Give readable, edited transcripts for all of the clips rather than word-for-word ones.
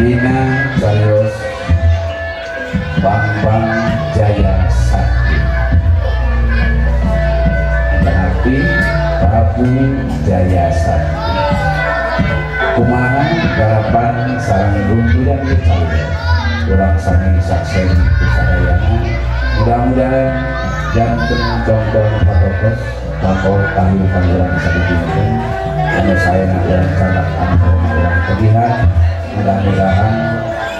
Dina Jayos Bambang Jaya Sakti Berarti Prabu Jaya Sakti kumaha garapan sareng runtuyan calon urang sami saksen sadayana mudah-mudahan janten contoh patokos bakal kahirupan urang sadidinten anu saena urang canak anu urang tebihan mudah-mudahan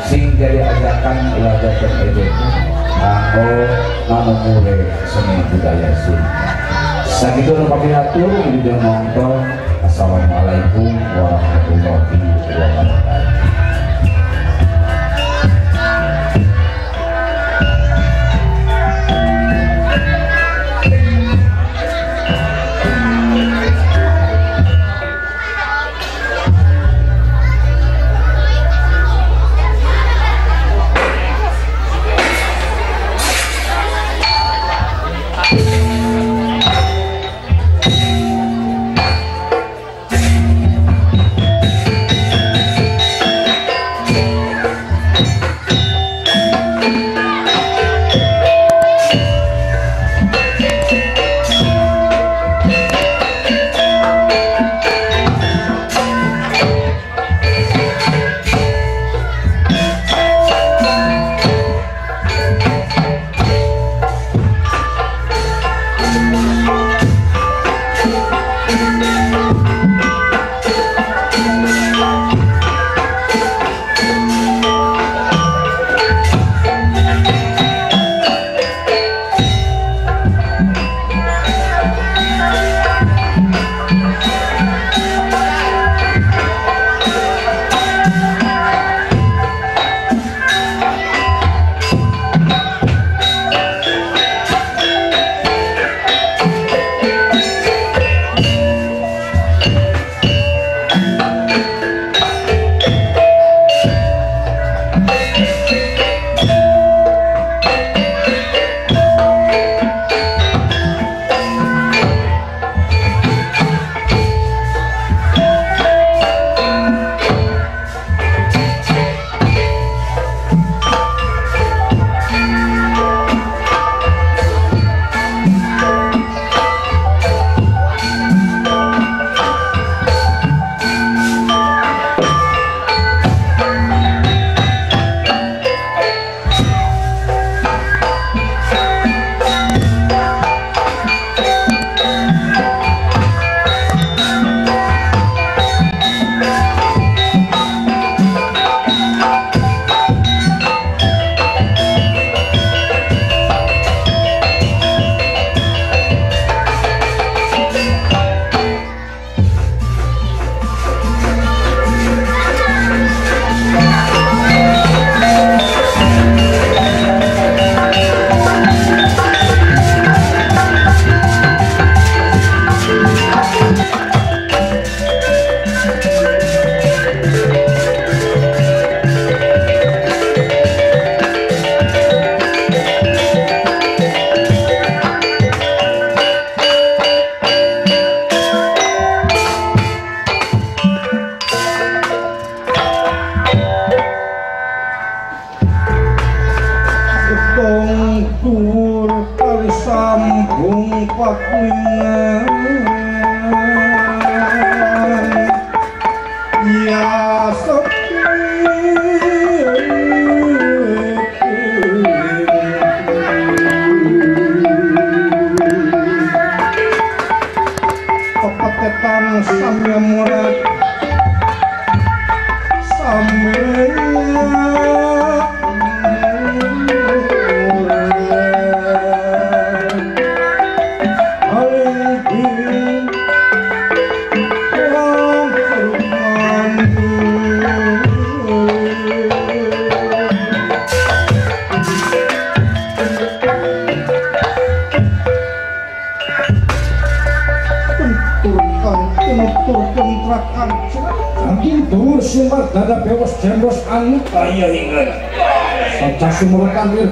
sing jadi ajakan ulah janten ejeku kanggo ngamumule seni budaya Sunda. Sakitu nu pamiatur wilujeng nonton. Assalamualaikum warahmatullahi wabarakatuh.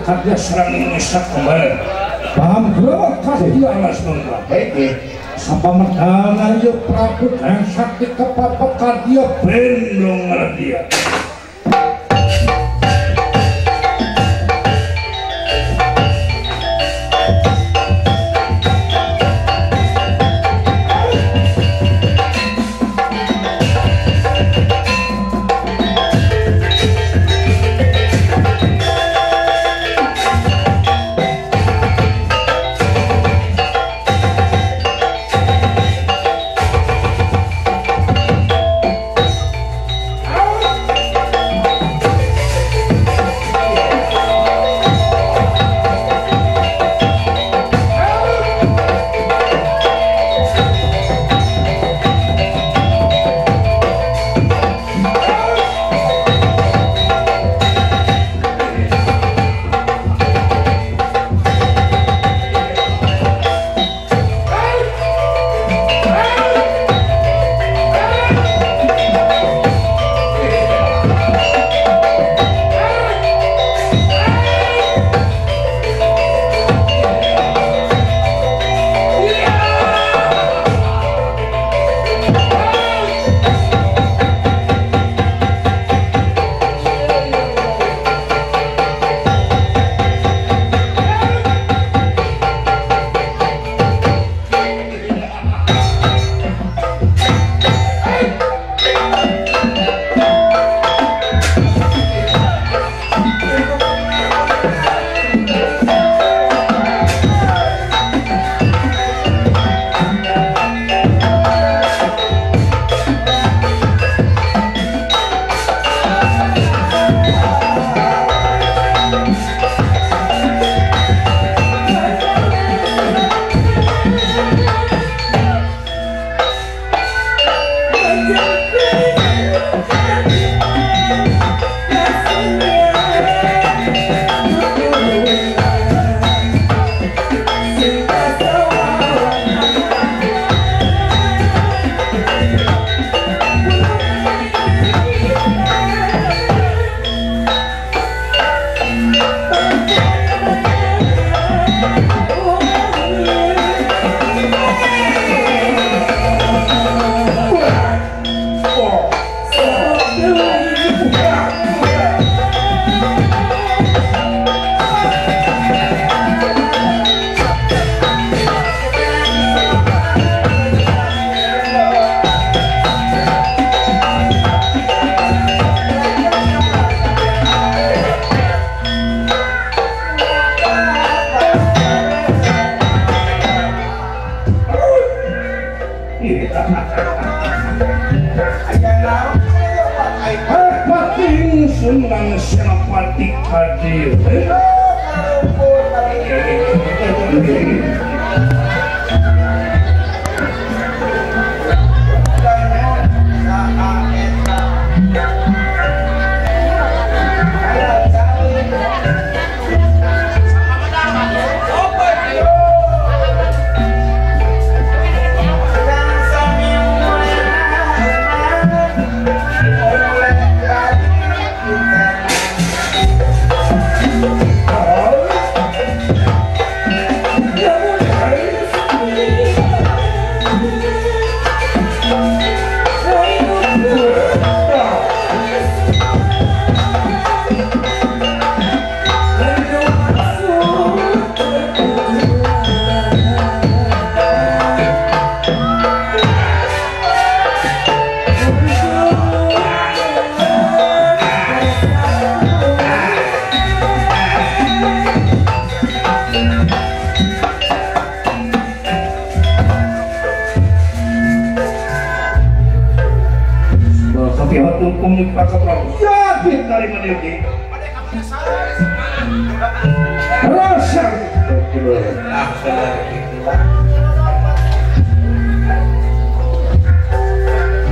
Kadya serang Indonesia kembali. Paham berapa kadya alas nongkrong. Sapa merdana ya Prabu Dayang Sakti kepapa kadya bendong dia. Senang Senapati hadir.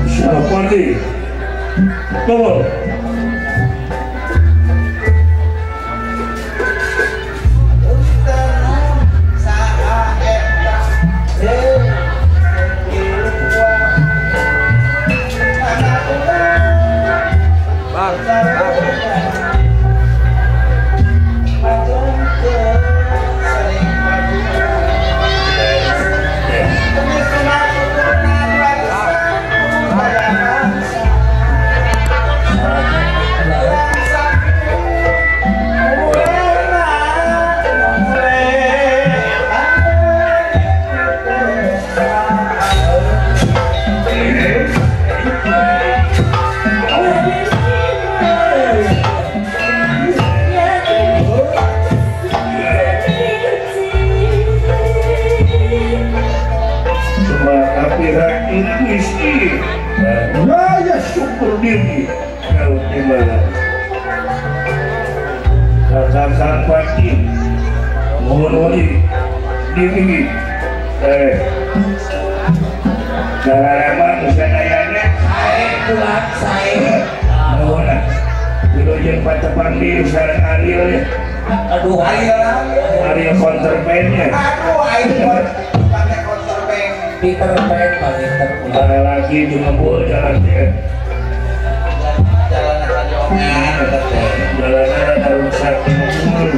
Senapati, tolong. Aduh, Ariel konterpennya. Aduh, Ariel pakai konterpen. Peter Pan, Pak Peter. Ada lagi di ngebul jalan dia. Jalan Jalannya ada rusak ngebul.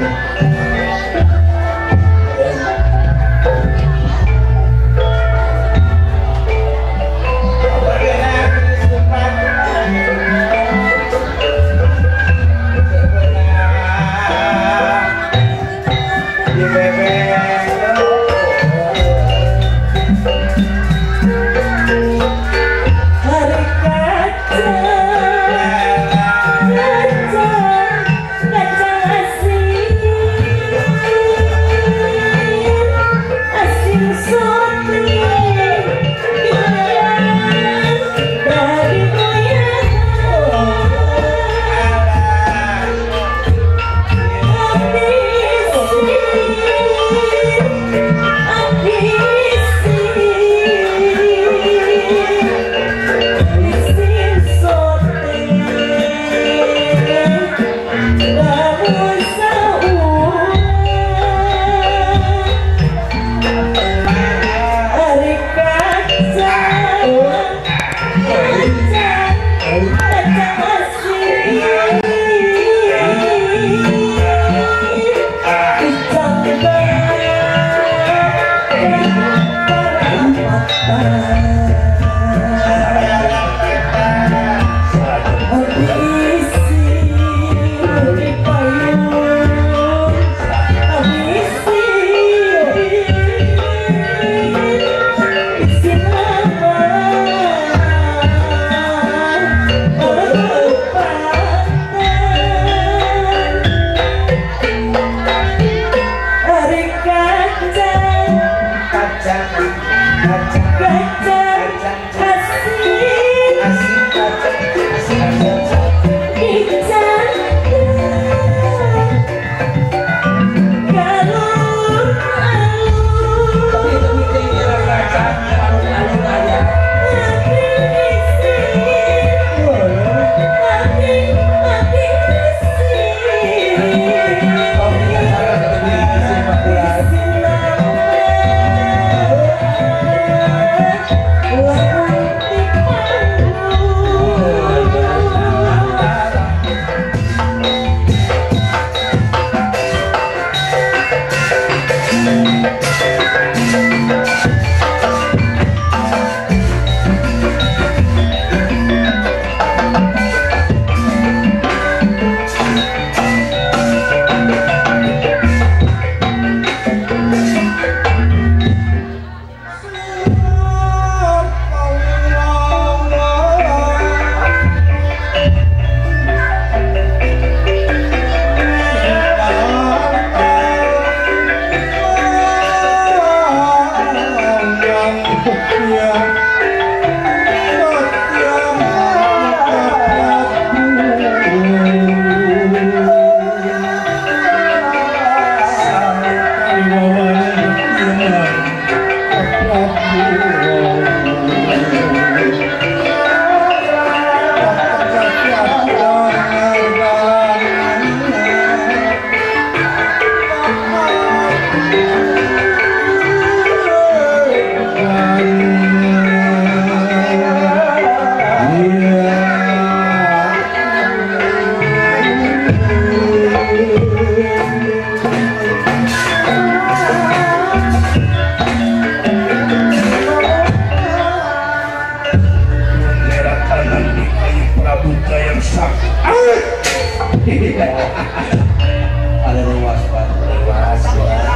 Kaca, kaca, kaca asli.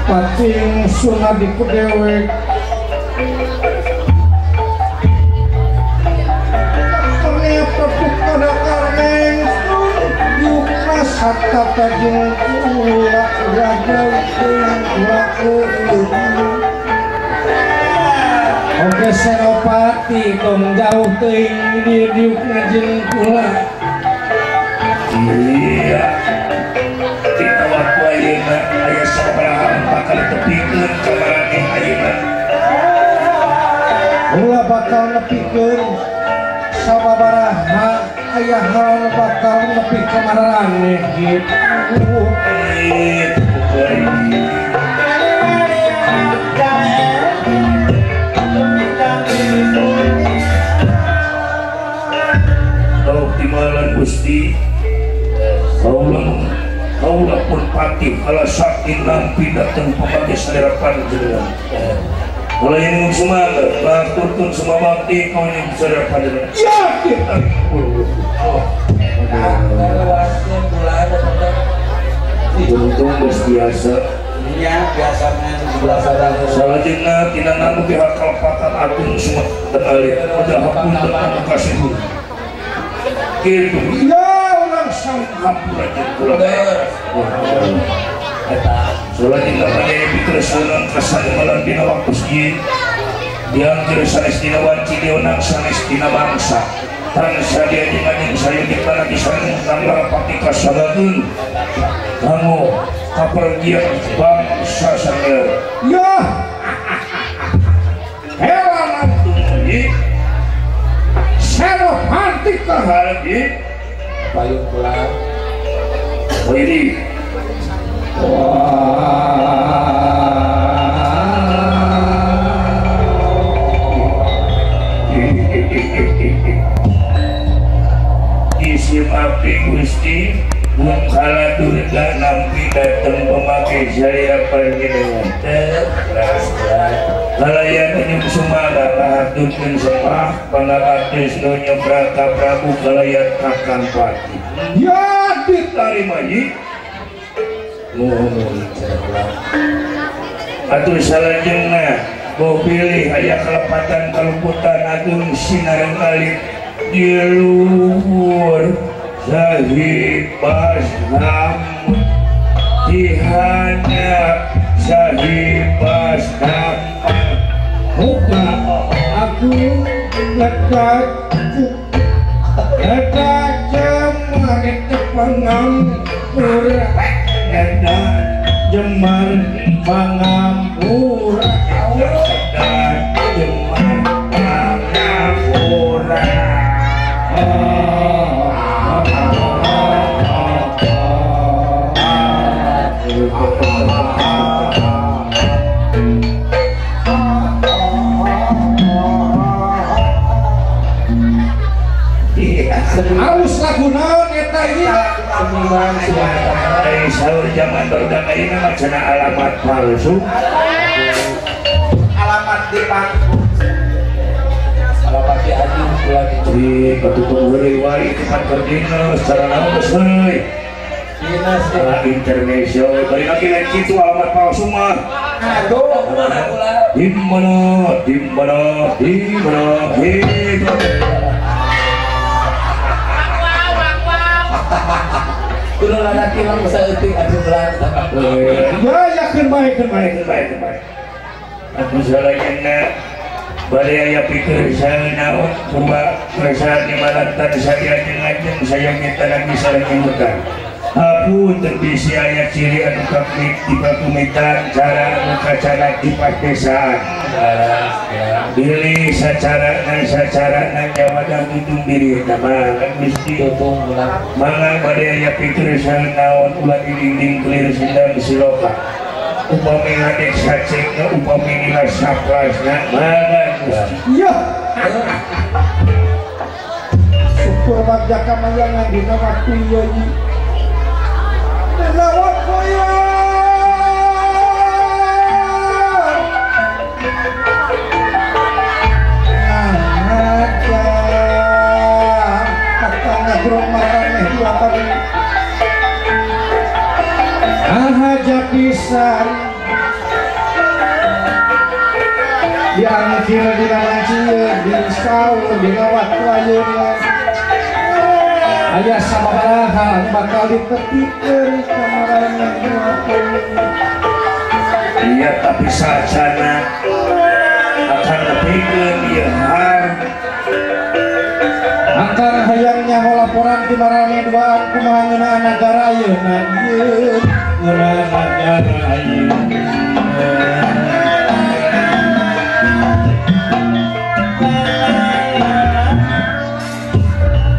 Pating sunadiku dewek Oke Senopati tong jauh teuing di diuk ngajeng kula. Iya. Tina waktu ayeuna aya sabaraha bakal tepikeun ka maraneh ayeuna. Ulah bakal nepikeun sababaraha aya hal bakal nepi ka maraneh gitu. Optimalan Gusti kaulah pun patih kala sakti nampi datang pemati selera panjenengan. Mulai yang semangat laturkan semua bakti kau yang selera panjenengan. Ya kita untung geus biasa. Iya biasa salajengna tina nanu pihak kalepatan agung semua terbalik udah hapunten anu kasih gitu. Ya orang sang hampura jeung kula. Eta salajengna bade pikerseunan kasangmalan dina waktu ieu diang jero sanes dina wanci dionang sanes dina bangsa. Tansah dia jeung anjing sayogita lagi sareng kang pati kasagakeun kanggo kapergian bangsa sangeur. Ya. Helanan tumugi Senopati kahargi payung kula. Wiri. Isim abdi Gusti mung kala durga nampi dateng pemake syariat panjenengan teh kalayan nyum sumaga kahaturkeun sembah pangabatis nu nyobraka Prabu kalayan Kakang Pati. Ya ditarima yi. Nuhun atuh salajengna bau pilih aya kalepatan kaluputan agung sinareng alit di luhur sahibas hamud dihanap sahibas hamud muka aku lekat lekat jemar pengampura lekat jemar pengampura lekat jemar pengampura. Alus lagu naon eta ieu? Seniman ai saur zaman barudak ayeuna mah cenah alamat palsu. Alamat di pangku. Alamat di aju kula di katutung heureuy wae tempat kerjina secara naon geus heureuy. Dinas internasional bari lagi lain kitu alamat palsu mah. Aduh, kumaha kula? Di mana? Di mana? Di mana? Gitu. Kudu lalaki mah saeutik atuh berat. Ya yakin bae keun bae keun bae keun bae. Atuh salajengna bade aya pikir saeuna purwa prasad di malantan sadia jeung sayang tanah bisa nyemutan. Hapunten bisi aya ciri anu kapit di pakumitan cara anu kacanak di padesaan. Bilih sacara nyawadan tutung diri nama kan mesti tutung ulah. Mangga bade aya pikir saeuna ulah di dinding kelir sindang siloka. Upami ngadek sacekna upami nila saplasna mangga Gusti. Iya. Syukur bagja kamayangan dina waktu ieu ieu. Dina waktu ieu. Ngaja kata ngagrong maraneh dua kali. Ahaja pisan diangkir dina mancia disaur dina waktu ayeuna aya sababaraha bakal ditepikeun ka maraneh. Iya tapi sacana akan nepikeun ieu har akan hayang nyaho laporan ti maraneh duaan kumaha ngeunaan nagara ayeuna ieu ngeunaan nagara ayeuna.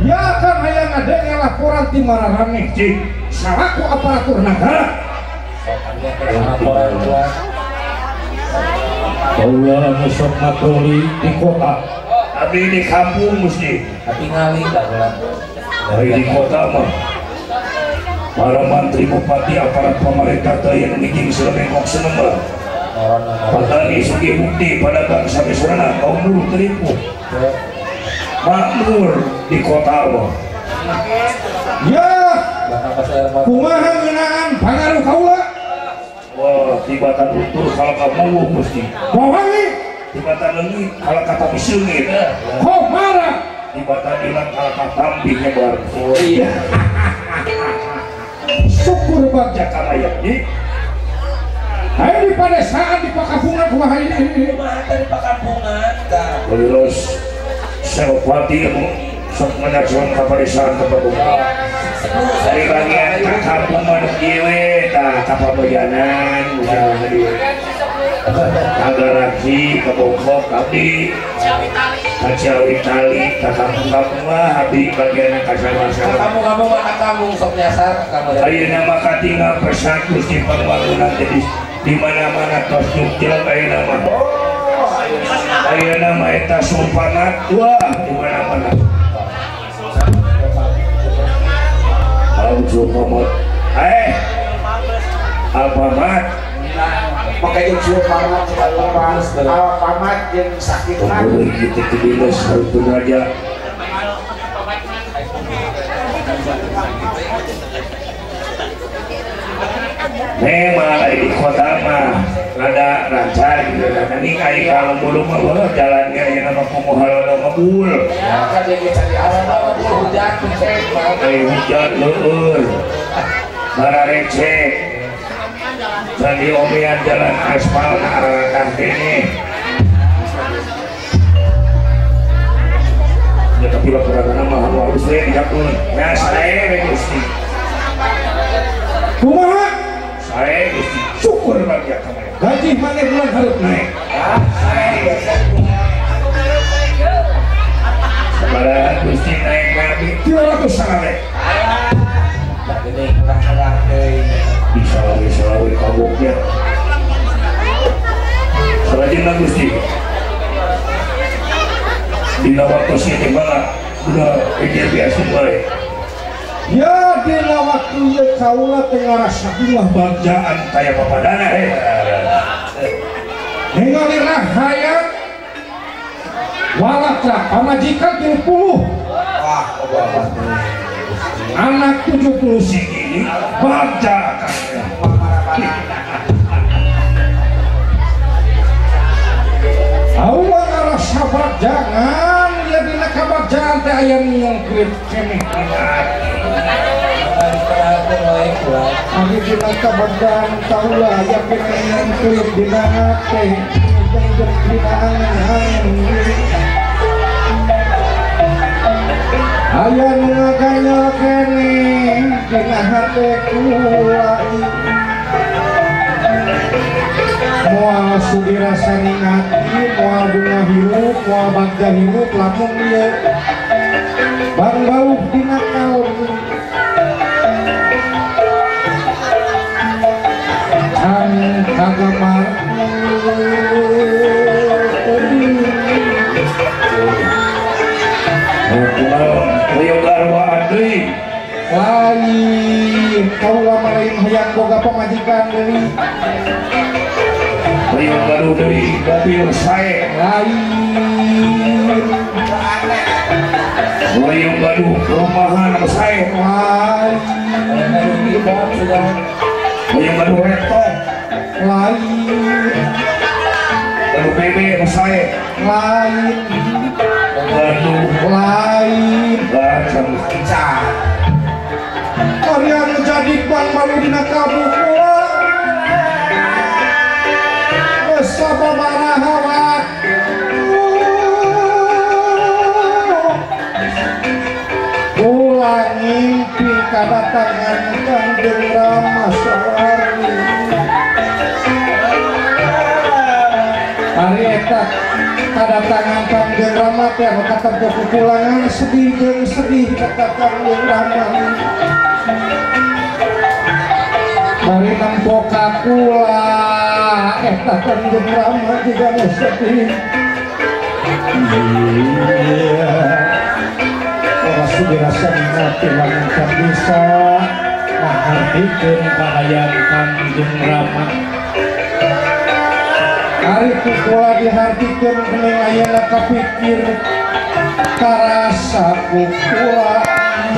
Ya akan hayang ngadenge laporan ti maraneh cik salaku aparatur nagara. Kaula nu sok patroli di kota abdi di kampung mesti tapi ngali kaula dari di kota mah para mantri bupati aparat pemerintah teh yang ngijing selebengkok seneng lah petani sugih bukti pedagang sami sarana kaum buruh teripu makmur di kota mah. Ya kumaha ngeunaan pangaruh kaula? Wah, tibatan utur kalau kamu mesti Kowangi tibatan leungit kalau kata biseungit Komara tibatan ilang kalau kata tambih nyebar. Oh iya. Syukur bagja kamayang ieu. Hayo di padesaan di pakampungan kumaha ini? Kumaha teh di pakampungan tah. Terus Senopati sok menyaksikan ka padesaan ka pakampungan. Dari bagian ka kampung mah ieu we tah ka pabojanan misalna di Kagarasi, ka Bongkok, abdi ka Ciawitali, ka kampung-kampung mah abdi bagian ka sawah-sawah. Kampung-kampung mah kampung sok nyasar ka kampung. Ayeuna mah katinggal pesat Gusti pembangunan jadi di mana-mana tos nyukil ayeuna mah. Ayeuna mah eta sulpanat wah di mana-mana. Alhamdulillah. Alfamat. Pakai jeung sulpanat alfamat jeung sakitna. Boleh kita ke dinas harus raja. Memang di kota mah rada lancar gitu kan. Ini kayak kalau belum mah jalannya yang nama kumaha ngebul. Hujan leueur. Bararecek. Dan di omean jalan aspal na ararakan kene. Ya tapi laporan mah halus we dijakun. Ya sae we Gusti. Kumaha? Sae Gusti. Syukur bagi kamari. Gaji maneh bulan hareup naik. Ah, sae. Sabaraha Gusti naik lagi 300 sare. Tak gede kurang-kurang deui. Bisa lawe-lawe kaboknya. Salajengna Gusti. Dina waktu ieu teh mah Udah ini biasa bae. Ya dina waktu ieu kaula teh ngarasa ulah bagjaan kaya papadana he. Ningali rahayat walatra pamajikan 30. Wah, anak 70 sigi bagja kaula ngarasa bagjangan ya dina kabagjaan teh aya nyungkrit keneh. Ari dina kabagjaan kaula aya keneh nyungkrit dina hate jeung dina angan-angan. Aya nu ngaganyel keneh dina hate kula. Moal sudi rasani ati, moal bunga hirup, moal bagja hirup lamun ieu bang bauh dina kalbu. Can kagamar Ayo garwaan deui. Lain kaula mah lain hayang boga pamajikan deui. Ayo gaduh deui mobil sae. Lain ayo gaduh rumahan sae. Lain ayo gaduh laptop. Lain gaduh BB sae. Lain gaduh lain bacang karya menjadi bang malu dina kabuk kula geus sababaraha waktu kula ngimpi kadatangan Kangjeng Rama sawari. Ari eta kadatangan Kangjeng Rama teh anu katempo kukulangan sedih jeung sedih kata Kangjeng Rama. Bari nempo ka kula eta Kangjeng Rama juga nu sedih. Iya. Ora sudi rasana ati lamun can bisa ngahartikeun kahayang Kangjeng Rama. Ari kukula dihartikeun kuning ayeuna kapikir karasa kukula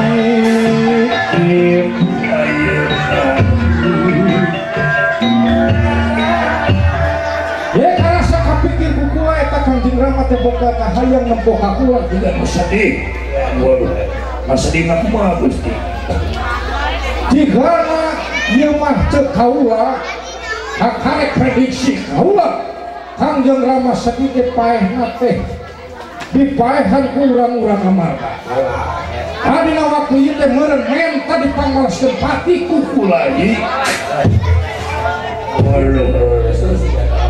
mikir. Ya karasa kapikir kukula eta Kangjeng Rama teh boga kahayang nempo ka kula juga nu sedih. Waduh, masedih mah kumaha Gusti? Jigana ieu mah ceuk kaula kakarek prediksi kaula Kangjeng Rama sedih teh paehna teh dipaehan ku urang-urang Amarta. Dina waktu ieu teh meureun menta dipangmalaskeun pati ku kula ieu. Waduh,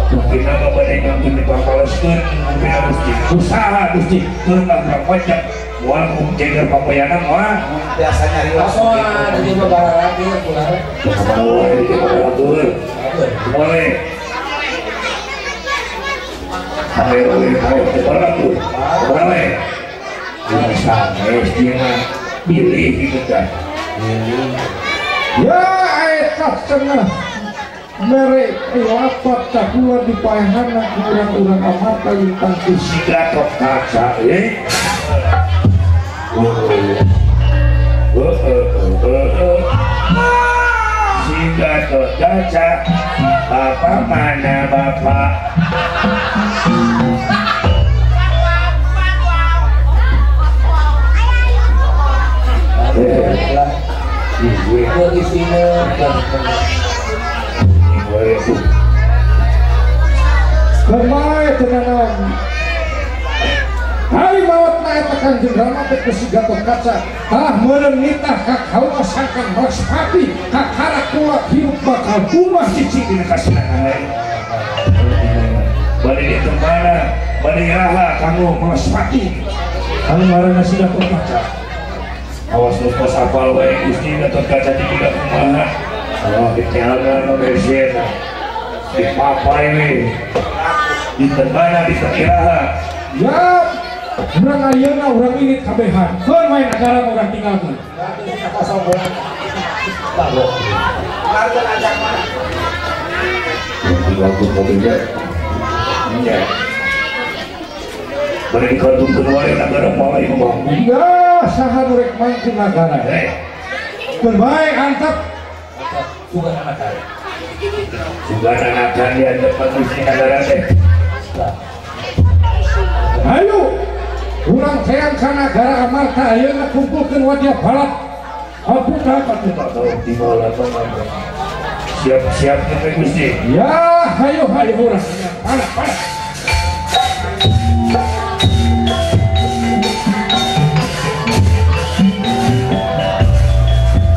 mungkin apa bade nganggo dipangmalaskeun mungkin Gusti. Usaha Gusti keun urang pajak moal jeger papoyana moal biasanya riwas moal di babarage kula. Boleh. Ayo, ayo, boleh. Sanes dia mah pilih gitu kan. Ya eta cenah mere lapat ka kula dipaehanna ku urang-urang Amarta lintang ku si Gatot Kaca eh. Si Gatot Kaca, bapak mana bapak? Kemae tenanan hari maot na eta Kangjeng Rama teh ku si Gatot Kaca tah meureun nitah ka kaula sangkan Maspati kakara kula hirup bakal bunga cicing dina kasinangan. Bade di mana? Bade iraha kanggo Maspati. Anu ngaranna si Gatot Kaca. Awas nu kos apal wae Gusti Gatot Kaca ti juga kumaha. Allah diteangan bersena. Dipapai we. Di mana di iraha? Ya Urang ayeuna urang ini kabehan. Keun wae nagara urang tinggalkeun. Bari dikantungkeun wae nagara moal ieu mah. Ya saha nu rek mangkeun nagara. Keun bae antep. Sugan anakan. Sugan anakan diantep Gusti nagara teh. Ayo urang teang ka nagara Amarta ayeuna kumpulkeun wadia balap. Haputa katuh tinggal siap-siap nih Gusti. Ya hayo hayo urang panah panah.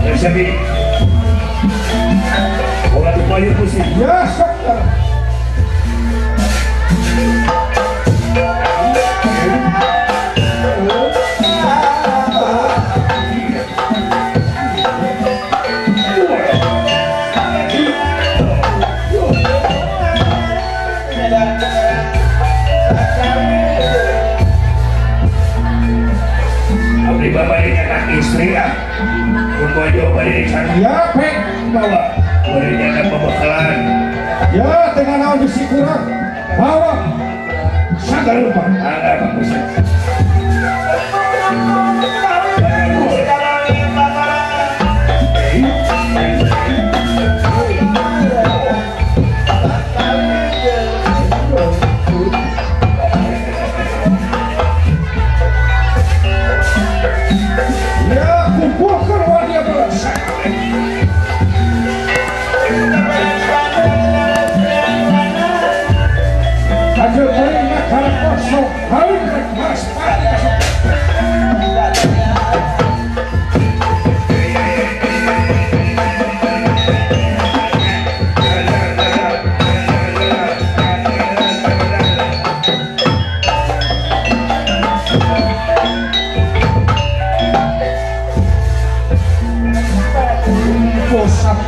Ya siap. Olah dipayu Gusti. Ya sok. Istri ah, kumojo bari sana. Ya pek bawa, bari ada pembekalan. Ya dengan naon bisi kurang, bawa sagar lupa. Ada bagus.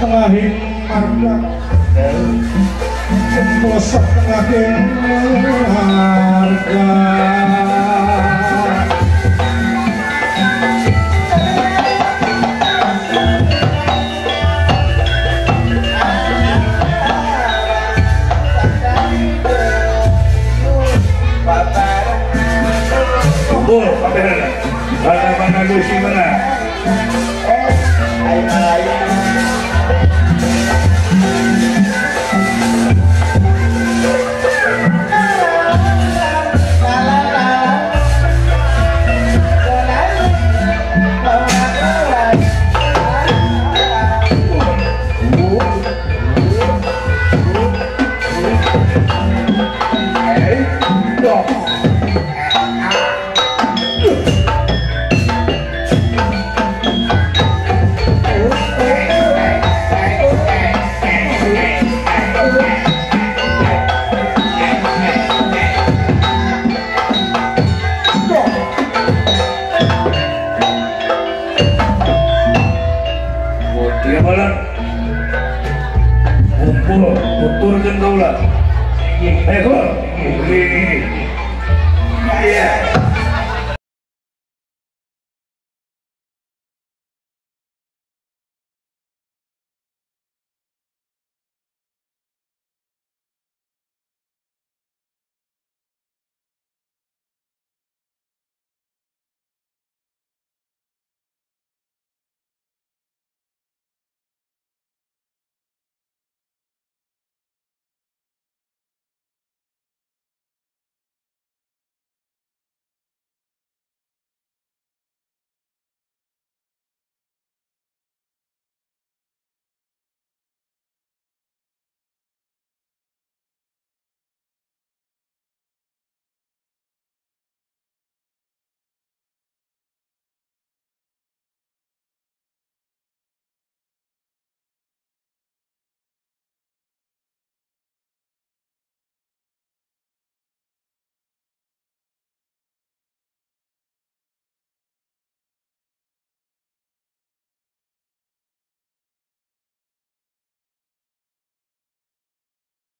Tengahing marga, bosok tengahing marga. Kumpul, kabeh. Mana-mana Gusti mana? Kumpul, tuturkeun kaula. Gol. Ini. Iya.